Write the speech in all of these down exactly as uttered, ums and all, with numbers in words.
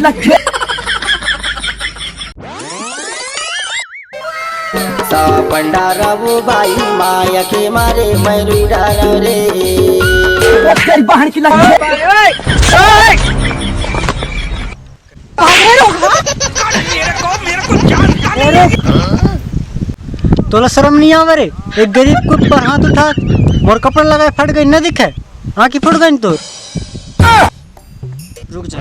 लगे। सावन डारबो भाई, माया के मारे पैरू डारब रे। ओ तेरी बहन की लगे। तोला शर्म नहीं आवे रे? एक गरीब के ऊपर हाथ उठा, मोर कपड़ा लगाए फट गई, न दिखे? आँखी फूट गई तोर। रुक जा।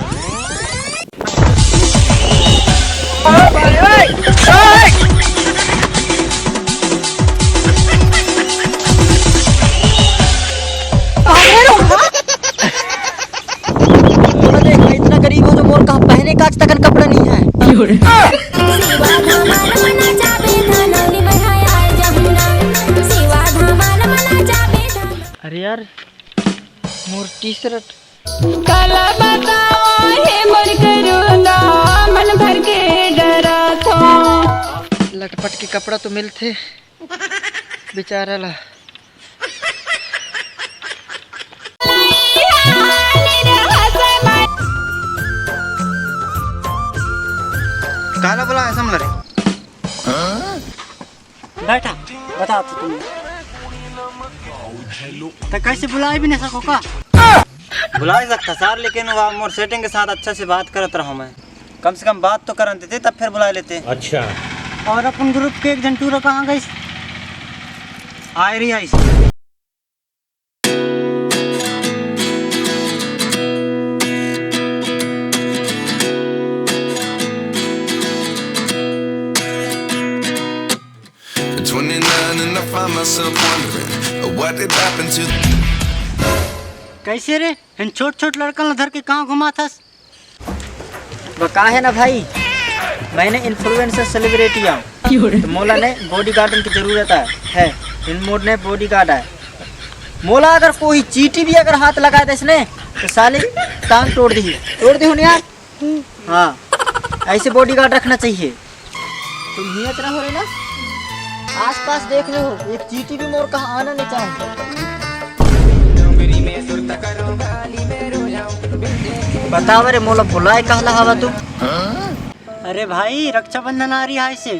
देख, मैं इतना गरीब हूँ जो मोर कहाँ पहने का आज तक कपड़ा नहीं है। अरे यार, मोर टी शर्ट। काला बताओ हे मोर करोना, मन भर के डरा थो। लटपट के कपड़ा तो मिलथे बेचारा ला। काला बोला है समला रे? बैठा, बता तो तुम। तो कैसे बुलाए भी नहीं सको का? बुला सकता सर, लेकिन वो मोर सेटिंग के साथ अच्छा से बात करत रहा मैं। कम से कम बात तो करन देते, तब फिर बुला लेते। अच्छा। और अपन ग्रुप के एक जन टूरा कहाँ गई? आए रही आई। At twenty-nine and I find myself wondering what did happen to कैसे रे, इन छोट छोट लड़कन ला धर के कहाँ घुमाथस? वो का है ना भाई, मैंने इन्फ्लुएंसर सेलिब्रिटी आऊँ तो मोला ने बॉडीगार्ड की जरूरत है, है। इन मोर ने बॉडीगार्ड है। मोला अगर कोई चींटी भी अगर हाथ लगा देस ने तो साले टांग तोड़ दी, तोड़ दी हो ना यार। हाँ, ऐसे बॉडीगार्ड रखना चाहिए। तुम हियत रहो रे ना, आसपास देख रहे हो, एक चींटी भी मोर कहाँ आना नहीं चाहे। बताओ रे, मोला बुलाए कहला हवा तू? अरे भाई, रक्षाबंधन आ रही है, इसे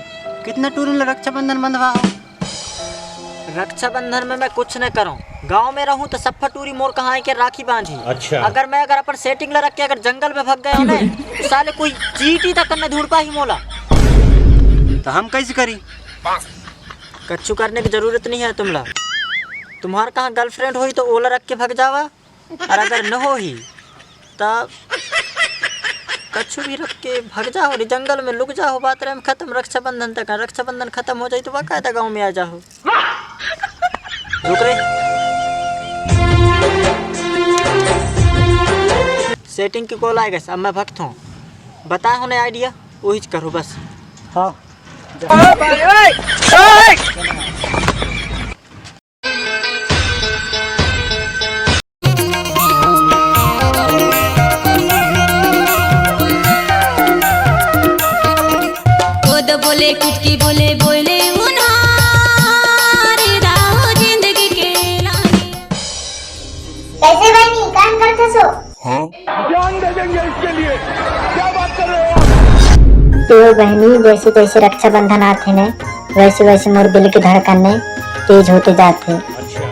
कितना टूरिन ला रक्षाबंधन बंधवा हो? रक्षाबंधन में मैं कुछ न करूं, गांव में रहूं तो सब फटूरी मोर कहाँ के राखी बांधी। अच्छा। अगर मैं अगर अपन सेटिंग ला रख के अगर जंगल में भाग गया ना तो साले कोई चींटी तक न ढूंढ पाही मोला। तो हम कैसे करी? कच्छु करने की जरूरत नहीं है तुमला। तुम्हार कहाँ गर्लफ्रेंड होई तो ओला रख के भाग जावा, और अगर न होही तब कच्छु भी रख के भाग जाओ रे, जंगल में लुक जाओ, बात रे खत्म। रक्षाबंधन तक, रक्षाबंधन खत्म हो जाए तो बाकायदा गांव में आ जाओ। रुक रे, सेटिंग की कॉल आएगा, अब मैं भगत हूँ। बता होने आइडिया, वही करो बस। हाँ। खुद बोले कुछ की बोले बोले उन्हारे राहो जिंदगी के लाने। कैसे बहनी, काम करते सो? हाँ? जान दे देंगे इसके लिए। क्या बात कर रहे हो आप? तो बहनी, जैसे जैसे रक्षाबंधन आथे ने, वैसे वैसे मोर दिल की धड़कन ने तेज होते जाथे। अच्छा।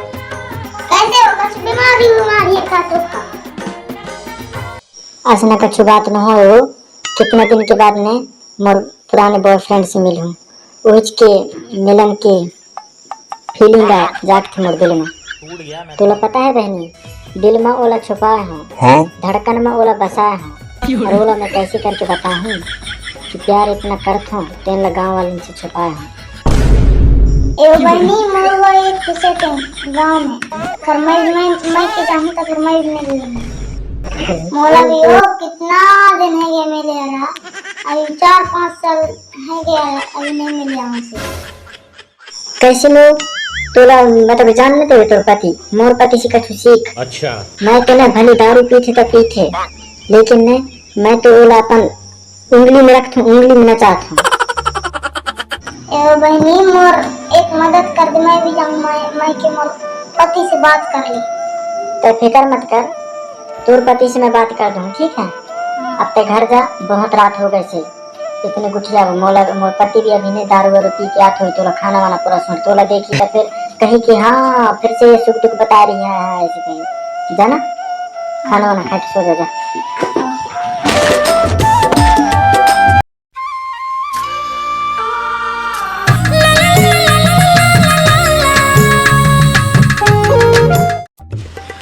कैसे हो? कुछ बीमारी, बीमारी है का तो? असना कछु बात न हो, कितना दिन के बाद ने मोर पुराने बॉयफ्रेंड से मिलूं, ओहिच के मिलन के फीलिंग आ जागथे मोर दिल में। तोला पता है बहनी, दिल में ओला छुपाए हूँ, हाँ? धड़कन में ओला बसाए हूँ, और ओला मैं कैसे करके बताऊँ कि प्यार इतना करत हूँ, तेन ला गाँव वाले से छुपाए हूँ। ए बहनी, मोर वो एक खुशे थे गाँव में, फरमाइश मैं, मैं के चाहूँ तो फरमाइश नहीं लेंगे। मोला भी हो कितना दिन है ये मिले रहा, अभी चार पाँच साल है गया, अभी नहीं मिले हमसे। कैसे लो तोला मतलब जान न देवे तोर पति, मोर पति से कछु सीख। अच्छा। मैं तो न भले दारू पीथे त पीथे, लेकिन न मैं तो ओला अपन उंगली में रखथूं, उंगली में नचाथूं। ए बहनी, मोर एक मदद कर दे, मैं भी जाऊं, मैं, मैं के मोर पति से बात कर ले। तो फिकर मत कर, तोर पति से मैं बात कर दूं, ठीक है? हाँ। अब ते घर जा, बहुत रात हो गइसे। इतने गुठिया हो, मोला, मोर पति भी अभी नहीं दारू वारू पी के आत होही, तोला खाना वाना परोसहूं, तोला देखही त फिर कही कि हाँ, फिर से ये सुख दुख बता रही है, ऐसे कही। जा ना, खाना वाना खा के सो जा, जा।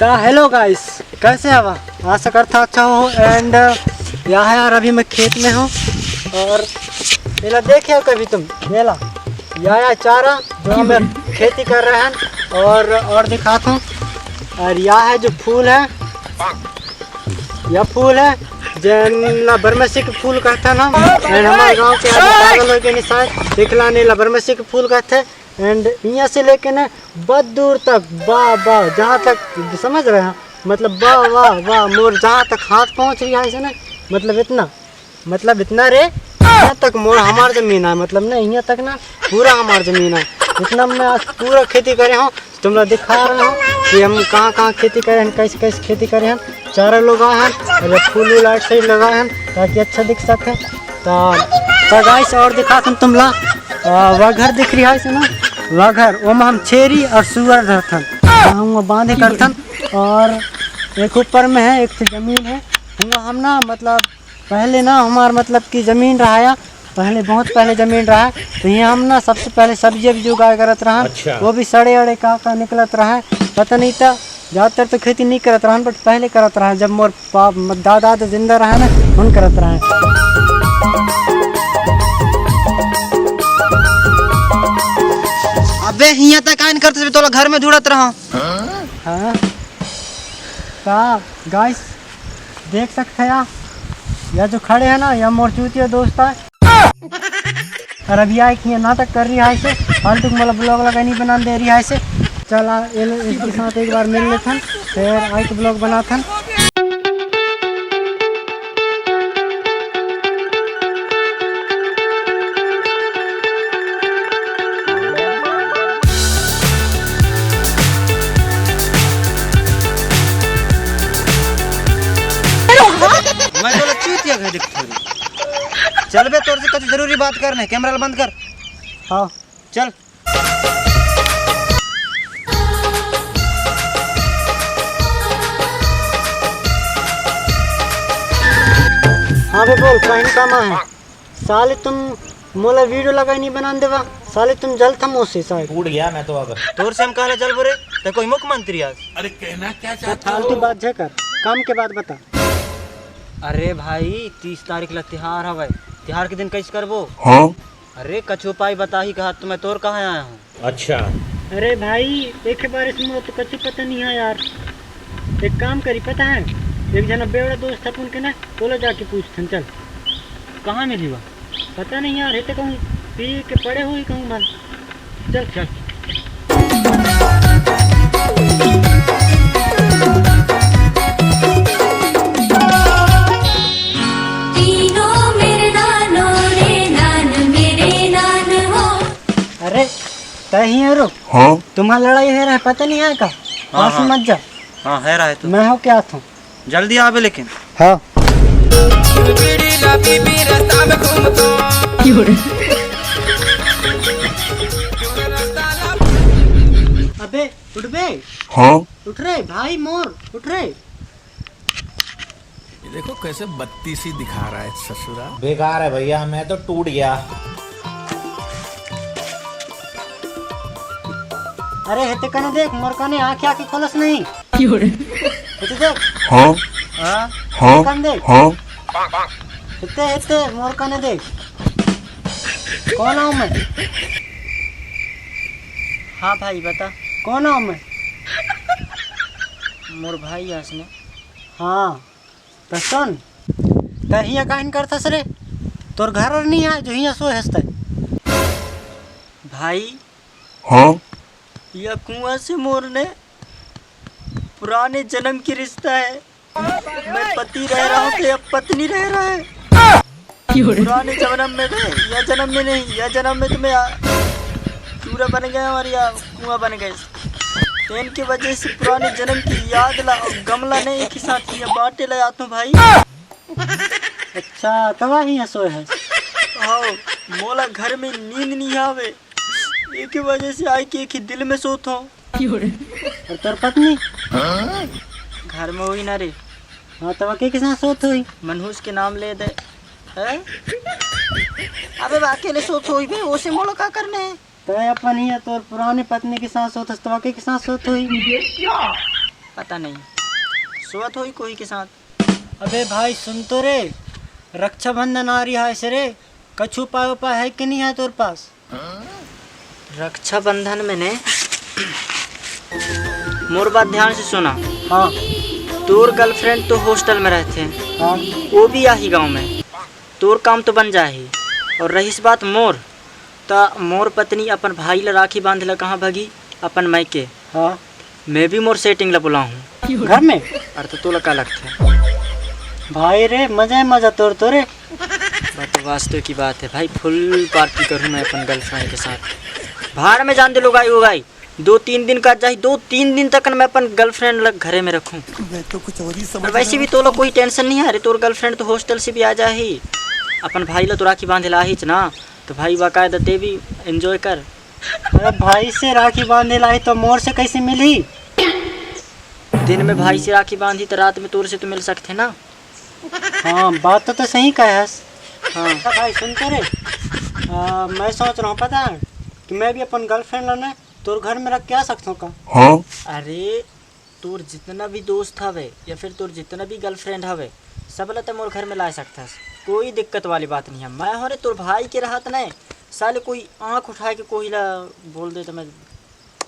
त hello guys, कैसे हवा? आशा करता अच्छा हो। And या है यार, अभी मैं खेत में हूँ और एला देखे हो कभी तुम, एला, या, या चारा जो हम खेती कर रहे हैं। और, और दिखाता हूँ, और या है जो फूल है, या फूल है जेन ला बरमसी के फूल कहते हैं हम। And हमारे गांव के आदमी पागल हो गए निशान, देखला ने ला बरमसी के फूल कहते हैं। And यहाँ से लेके ना बहुत दूर तक, वाह वाह, जहाँ तक समझ रहे हैं, मतलब वाह वाह वाह, मोर जहाँ तक हाथ पहुँच रही है से ना, मतलब इतना, मतलब इतना रे, यहाँ तक मोर हमार जमीन है, मतलब ना यहाँ तक ना पूरा हमार जमीन है। इतना मैं आज पूरा खेती करे हूँ, तुमला दिखा रहे हूँ कि हम कहाँ कहाँ खेती करे हैं, कैसे कैसे खेती करे हैं। चारा लगाए हैं और ये फूल वूल आइट साइड लगाए हैं ताकि अच्छा दिख सके। तो, तो गाइस, और दिखाथन तुमला, आ, वघर दिख रही है से ना, वघर, ओमा हम छेरी और सुअर धरथन, हम बांधे करथन। और एक ऊपर में है, एक ठो जमीन है, हुआ हम ना, मतलब पहले ना हमार, मतलब कि जमीन रहा, पहले, बहुत पहले जमीन रहा, तो यहाँ हम ना सबसे पहले सब्जी अब्जी उगाए करत रहा। अच्छा। वो भी सड़े अड़े का का निकलत रहा, पता नहीं था। ज़्यादातर तो खेती नहीं करत रहन, but पहले करत रहा, जब मोर बाप, दादा, दादा जिंदा रहा ना, उन करत रहा। अबे हियां तक आइन करते, तोला घर में ढूंढत रहा। हाँ, का गाइस, देख सकते हैं, यह जो खड़े हैं ना, यह मोर चूतिया दोस्त है। और अभी आए कि ये नाटक कर रही है से, फालतू के मतलब ब्लॉग लगा नहीं बना दे रही है से। चल आ, ये लो, इसके साथ एक बार मिल लेथन, फिर आए के ब्लॉग बनाथन। मैं तो चूतिया घर दिख थोड़ी। चल बे, तोर से कुछ जरूरी बात करने, कैमरा बंद कर। हाँ। चल। हाँ बे, बोल, कहीं काम है? साले तुम मोला वीडियो लगाई नहीं बनान देवा, साले तुम जलथा मोसे साले। टूट गया मैं तो अब। तोर से हम काला जलबो रे, ते कोई मुख्यमंत्री आज? अरे कहना क्या चाहता फालतू हो? बात झे कर, काम के बात बता। अरे भाई, तीस तारीख ला तिहार हवय, तिहार के दिन कैसे करबो? हाँ? अरे कछु उपाय बताही कहा तो मैं तोर कहाँ आया हूँ। अच्छा। अरे भाई, एक बार इसमें तो कछु पता नहीं है यार। एक काम करी, पता है, एक जना बेवड़ा दोस्त अपन के ना, ओला जाके पूछथन, चल। कहाँ मिली बा? पता नहीं यार, हेते कहूँ पी के पड़े होही कहूँ मन। चल। चल। तीनों मेरे नानो रे नान मेरे नान हो। अरे, तै ही है रो? हाँ। तुम्हारा लड़ाई हो रहा है, पता नहीं है का? हाँ, पास हाँ। मत जा। हाँ, है रहा है तो। मैं हो क्या था? जल्दी आवे लेकिन। हाँ। अबे उठ बे। हाँ। उठ रे भाई मोर, उठ रे। ये देखो कैसे बत्तीसी दिखा रहा है ससुरा। बेकार है भैया, मैं तो टूट गया। अरे हेते कने देख, मोर कने आँखी आँखी खोलस नहीं। हेते देख। हाँ? हाँ? हाँ? कने देख। हाँ? हेते, हेते, मोर कने देख। कौन आऊँ मैं? हाँ भाई बता, कौन आऊँ मैं? मोर भाई आस ने। हाँ। त सुन, त हियाँ काहिन करथस रे? तोर घर और नहीं आए जो हियाँ सोए हस तै? भाई, हाँ? यह कुआं से मोर ने पुराने जन्म की रिश्ता है। मैं पति रह रहा हूँ तो यह पत्नी रह रहा है। पुराने जन्म में थे, यह जन्म में नहीं, यह जन्म में तो मैं आ, चूरा बन गया और या कुआं बन गए। तो इनकी वजह से पुराने जन्म की याद ला और गमला ने एक ही साथ ये बांटे ले आता हूँ भाई। अच्छा, तवा ही सोए है। हाँ, मोला घर में नींद नहीं आवे, एक वजह से आई के एक ही दिल में सोत हूँ। और तोर पत्नी? घर में होई ना रे। हाँ, तवा के किसान सोत होई? मनहूस के नाम ले दे। हैं? अबे, अकेले सोत होई बे, ओसे मोला का करने है? तय अपन ही है, तोर पुराने पत्नी के साथ सोत हस, तवा के साथ सोत होई? पता नहीं, सोत होई कोई के साथ। अबे भाई, सुन तो रे, रक्षाबंधन आ रही है से रे, कछु उपाय उपाय है कि नहीं है तोर पास? रक्षाबंधन में ने, मोर बात ध्यान से सुना। हाँ। तोर गर्लफ्रेंड तो हॉस्टल में रहते हैं, हाँ। वो भी आही गांव में, तोर काम तो बन जाही। और रहीस बात मोर, त मोर पत्नी अपन भाई ला राखी बांधे ला कहाँ भगी? अपन मायके। हाँ। मैं भी मोर सेटिंग ला बुलाहूँ। घर में? अरे तो तोला का लगथे? भाई रे, मजा है मजा तोर तो रे। बात तो वास्तव की बात है भाई, फुल पार्टी करूँ मैं अपन गर्लफ्रेंड के साथ। भाड़ में जान दे लोगाई वोगाई। दो तीन दिन का जाही, दो तीन दिन तक मैं अपन गर्लफ्रेंड ला घरे में रखूँ। मैं तो कुछ और ही समझ और वैसे रहा भी हूँ। तोला कोई टेंशन नहीं है, अरे तोर गर्लफ्रेंड तो हॉस्टल से भी आ जाही, अपन भाई ला तो राखी बांधे ला आहीच ना, तो भाई बाकायदा ते भी एंजॉय कर। अरे भाई से राखी बांधे ला आही तो मोर से कैसे मिली? दिन में भाई से राखी बांधी तो रात में तोर से तो मिल सकथे ना। हाँ, बात तो, तो सही कहे हस। हाँ। अच्छा भाई, सुन तो रे, आ, मैं सोच रहा हूँ, पता है कि मैं भी अपन गर्लफ्रेंड ला ना तोर घर में रख के आ सकता हूँ का? हाँ। अरे, तोर जितना भी दोस्त हवे या फिर तोर जितना भी गर्लफ्रेंड हवे, सब ला ते मोर घर में ला सकथस, कोई दिक्कत वाली बात नहीं है। मैं हो रे तोर भाई के रहत ने, साले कोई आँख उठाए के कोई ला बोल दे तो मैं,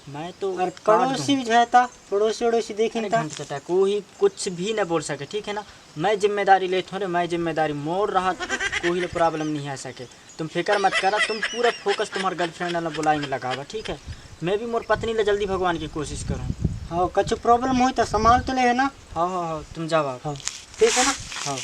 मैं तो और काट पड़ोसी दूँ। भी जाता, पड़ोसी वड़ोसी देखिन अरे ता। घंटा, कोई कुछ भी ना बोल सके, ठीक है ना? मैं जिम्मेदारी लेत हूँ रे, मैं जिम्मेदारी मोर रहत, कोई ला प्रॉब्लम नहीं आ सके। तुम फिक्र मत करा, तुम पूरा फोकस तुम्हार गर्लफ्रेंड वाला बुलाई में लगावा, ठीक है? मैं भी मोर पत्नी ला जल्दी भगवान की कोशिश करूँ। हाँ, कछु प्रॉब्लम होई तो संभाल तो ले है ना? हाँ, हाँ, हाँ, तुम जाओ आप। हाँ, ठीक है ना? हाँ।